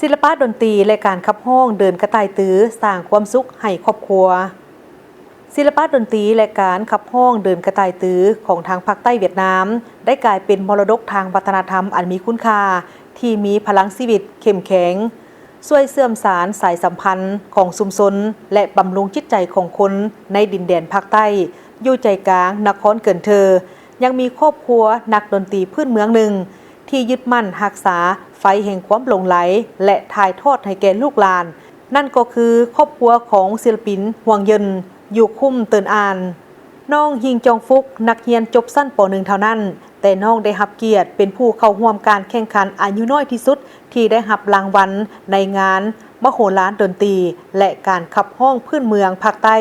ສິລະປະດົນຕີ ແລະ ການຂັບຮ້ອງເດີນກະຕ່າຍຕື້ ສ້າງຄວາມສຸກໃຫ້ຄອບຄົວ. ສິລະປະດົນຕີ ແລະ ການຂັບຮ້ອງເດີນກະຕ່າຍຕື້ ຂອງທາງພາກໃຕ້ຫວຽດນາມ ໄດ້ກາຍເປັນມໍລະດົກທາງວັດທະນະທຳອັນມີຄຸນຄ່າ ທີ່ມີພະລັງຊີວິດເຂັ້ມແຂງ, ຊ່ວຍເຊື່ອມສານສາຍສຳພັນຂອງຊຸມຊົນ ແລະ ບຳລຸງຈິດໃຈຂອງຄົນໃນດິນແດນພາກໃຕ້ ຢູ່ໃຈກາງນະຄອນເກີນເທີ. ຍັງມີຄອບຄົວນັກດົນຕີພື້ນເມືອງໜຶ່ງ ທີ່ຍຶດໝັ້ນຮັກສາໄຟແຫ່ງຄວາມຫຼົງໄຫຼ ແລະ ຖ່າຍທອດໃຫ້ແກ່ລູກຫຼານ, ນັ້ນກໍຄືຄອບຄົວຂອງສິລະປິນ ຫວງເຢິນ ຢູ່ຄຸ້ມເຕີນອ່ານ. ນ້ອງ ຮິງ ຈອງຟຸກ ນັກຮຽນຈົບຊັ້ນ ປໍໜຶ່ງ ເທົ່ານັ້ນ, ແຕ່ນ້ອງໄດ້ຮັບກຽດເປັນຜູ້ເຂົ້າຮ່ວມການແຂ່ງຂັນອາຍຸນ້ອຍທີ່ສຸດ ທີ່ໄດ້ຮັບລາງວັນໃນງານມະໂຫລານດົນຕີ ແລະ ການຂັບຮ້ອງພື້ນເມືອງພາກໃຕ້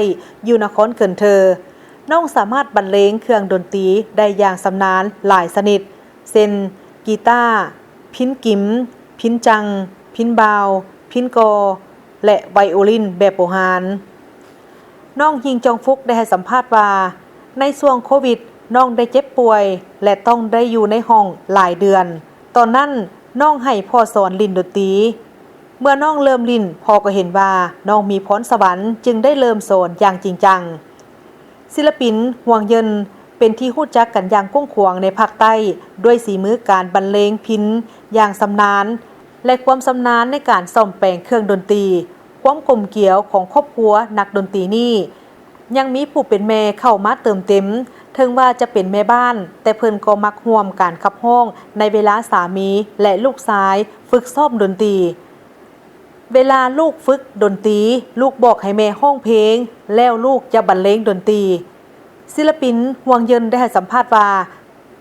ຢູ່ນະຄອນເກີນເທີ. ນ້ອງສາມາດບັນເລງເຄື່ອງດົນຕີໄດ້ຢ່າງຊຳນານຫຼາຍຊະນິດ ເຊັ່ນ ກີຕາ, ພິນກິມ, ພິນຈັງ, ພິນບາວ, ພິນກໍ ແລະ ໄວໂອລິນແບບບູຮານ. ນ້ອງ ຮິງ ຈອງຟຸກ ໄດ້ໃຫ້ສຳພາດວ່າ ໃນຊ່ວງໂຄວິດ, ນ້ອງໄດ້ເຈັບປ່ວຍ ແລະ ຕ້ອງໄດ້ຢູ່ໃນຫ້ອງຫຼາຍເດືອນ. ຕອນນັ້ນ, ນ້ອງໃຫ້ພໍ່ສອນຫຼິ້ນດົນຕີ. ເມື່ອນ້ອງເລີ່ມຫຼິ້ນ, ພໍ່ກໍເຫັນວ່ານ້ອງມີພອນສະຫວັນ, ຈຶ່ງໄດ້ເລີ່ມສອນຢ່າງຈິງຈັງ. ສິລະປິນ ຫວງເຢິນ ເປັນທີ່ຮູ້ຈັກກັນຢ່າງກວ້າງຂວາງໃນພາກໃຕ້ ດ້ວຍສີມືການບັນເລງພິນຢ່າງຊຳນານ ແລະ ຄວາມຊຳນານໃນການສ້ອມແປງເຄື່ອງດົນຕີ. ຄວາມກົມກຽວຂອງຄອບຄົວນັກດົນຕີນີ້ ຍັງມີຜູ້ເປັນແມ່ເຂົ້າມາເຕີມເຕັມ, ເຖິງວ່າຈະເປັນແມ່ບ້ານ, ແຕ່ເພິ່ນກໍມັກຮ່ວມການຂັບຮ້ອງໃນເວລາສາມີ ແລະ ລູກຊາຍຝຶກຊ້ອມດົນຕີ. ເວລາລູກຝຶກດົນຕີ, ລູກບອກໃຫ້ແມ່ຮ້ອງເພງ, ແລ້ວລູກຈະບັນເລງດົນຕີ. ສິລະປິນ ຫວງເຢິນ ໄດ້ໃຫ້ສຳພາດວ່າ,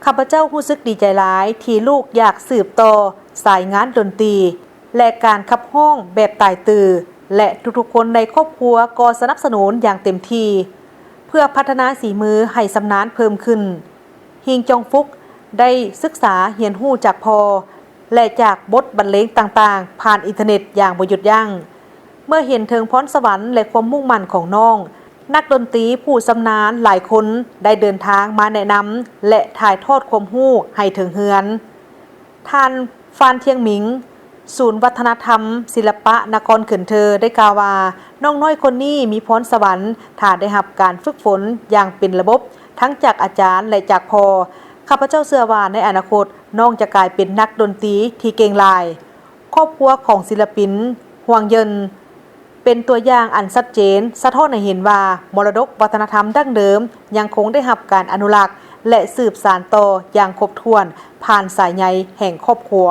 ຂ້າພະເຈົ້າຮູ້ສຶກດີໃຈຫຼາຍທີ່ລູກຢາກສືບຕໍ່ສາຍງານດົນຕີ ແລະ ການຂັບຮ້ອງແບບຕາຍຕື່ ແລະ ທຸກໆຄົນໃນຄອບຄົວກໍສະໜັບສະໜູນຢ່າງເຕັມທີ່ ເພື່ອພັດທະນາສີມືໃຫ້ຊຳນານເພີ່ມຂຶ້ນ. ຮິງ ຈອງຟຸກ ໄດ້ສຶກສາຮຽນຮູ້ຈາກພໍ່ ແລະ ຈາກບົດບັນເລງຕ່າງໆ ຜ່ານອິນເຕີເນັດຢ່າງບໍ່ຢຸດຢັ້ງ. ເມື່ອເຫັນເຖິງພອນສະຫວັນ ແລະ ຄວາມມຸ່ງໝັ້ນຂອງນ້ອງ, ນັກດົນຕີຜູ້ຊຳນານຫຼາຍຄົນໄດ້ເດີນທາງມາແນະນຳ ແລະ ຖ່າຍທອດຄວາມຮູ້ໃຫ້ເຖິງເຮືອນ. ທ່ານ ຟານ ທຽງໝິງ ສູນວັດທະນະທຳສິລະປະນະຄອນເຂີນເທີ ໄດ້ກ່າວວ່າ, ນ້ອງນ້ອຍຄົນນີ້ມີພອນສະຫວັນ, ຖ້າໄດ້ຮັບການຝຶກຝົນຢ່າງເປັນລະບົບ ທັງຈາກອາຈານ ແລະ ຈາກພໍ່, ຂ້າພະເຈົ້າເຊື່ອວ່າໃນອະນາຄົດ ນ້ອງຈະກາຍເປັນນັກດົນຕີທີ່ເກັ່ງຫຼາຍ. ຄອບຄົວຂອງສິລະປິນ ຫວງເຢິນ ເປັນຕົວຢ່າງອັນຊັດເຈນ ສະທ້ອນໃຫ້ເຫັນວ່າ ມໍລະດົກວັດທະນະທຳດັ້ງເດີມຍັງຄົງໄດ້ຮັບການອະນຸລັກ ແລະ ສືບສານຕໍ່ຢ່າງຄົບຖ້ວນ ຜ່ານສາຍໃຍແຫ່ງຄອບຄົວ.